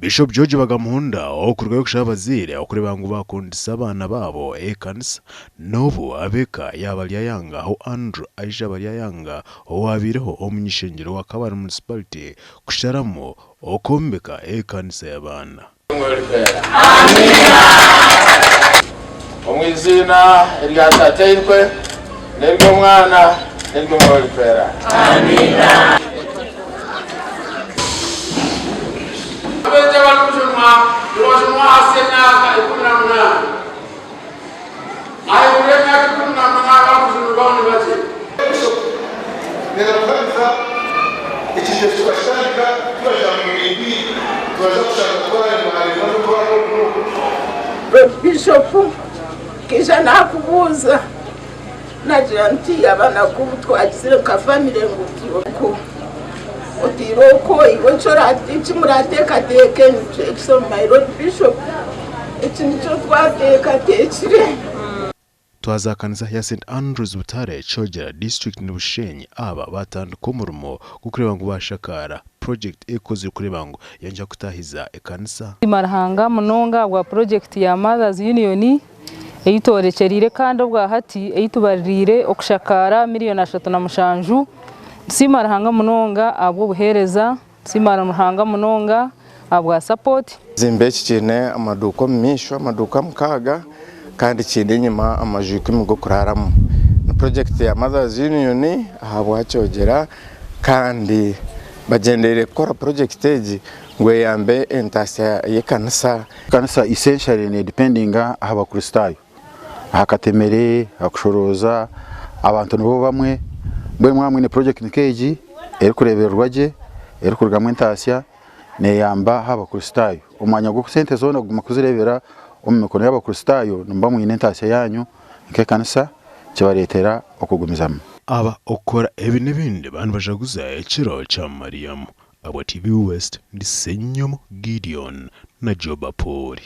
Bishop George Bagamuhunda okurugayo kushaba abazaire okureeba ngu bakundisa abaana baabo ekanisa n'obu ab'eka ya Baryayanga ahu Andrew Aija Baryayanga owabaireho omuny'ishengyero wa Kabale Municipality kusharamu okwombeka ekanisa y'abaana. Omu iziina erya Tataitwe, n'ery'Omwana, n'ery'Omwoyo Orikwera. Abaingi abarikujunwa nibajunwa ahansi y'emyaka 18. Ahaiguru y'emyaka 18 abarikujunirwaho ni bakye. Bishop naakuhamiza ekintu eki tukakitandika turagira ngu maybe turaza kushanga twaremwa n'okutwara oku n'oku. Bishop nkaija nakubuuza nagira nti abanaku twagizire nka family ngu otiire okwo iwe eki murateekateeke nikyo eki my lord Bishop eki nikyo twateekateekire. Twaza kanisa ya St Andrews Butare, Kyogera disiturikiti ni Bushenyi aba batandika omurimo gw'okureeba ngu bashakaara purojekiti ekozirwe kureeba ngu yangya kutahiza ekanisa. Nsiima Ruhanga munonga ahabwa purojekiti ya Mothers Union ei tworekyereire kandi obwa hati ei tubaririire okushakaara 37,000,000. Nsiima Ruhanga munonga ahabw'obuheereza, nsiima Ruhanga munonga ahabwa sapoti. Ekizimbe eki kiine amaduuka omu maisho, amaduuka mukaaga kandi kiine enyima amaju ikumi g'okuraaramu. Ni purojekiti ya Mothers Union ahabwa Kyogera kandi bagyendereire kukora purojekiti egi ngu eyambe entaasya y'ekanisa. Ekanisa essentially nedipendinga aha bakristaayo, aha katemere, aha kushorooza, abantu nibo bamwe, mbwenu mwaba mwine purojekiti nk'egi erikureebererwa gye, erikurugamu entaasya, neeyamba aha Abakristaayo. Omu mwanya gw'oku sente zoona kuguma kuzireebera omu mikono y'Abakristaayo, nimuba mwine entaasya yaanyu nk'ekanisa kibareetera okugumizamu. Aba okukora ebi n'ebindi baba nibajaguza ekiro kya Mariamu. Ahabwa TV West, ndi Ssenyomo Gideon na Joba Poori.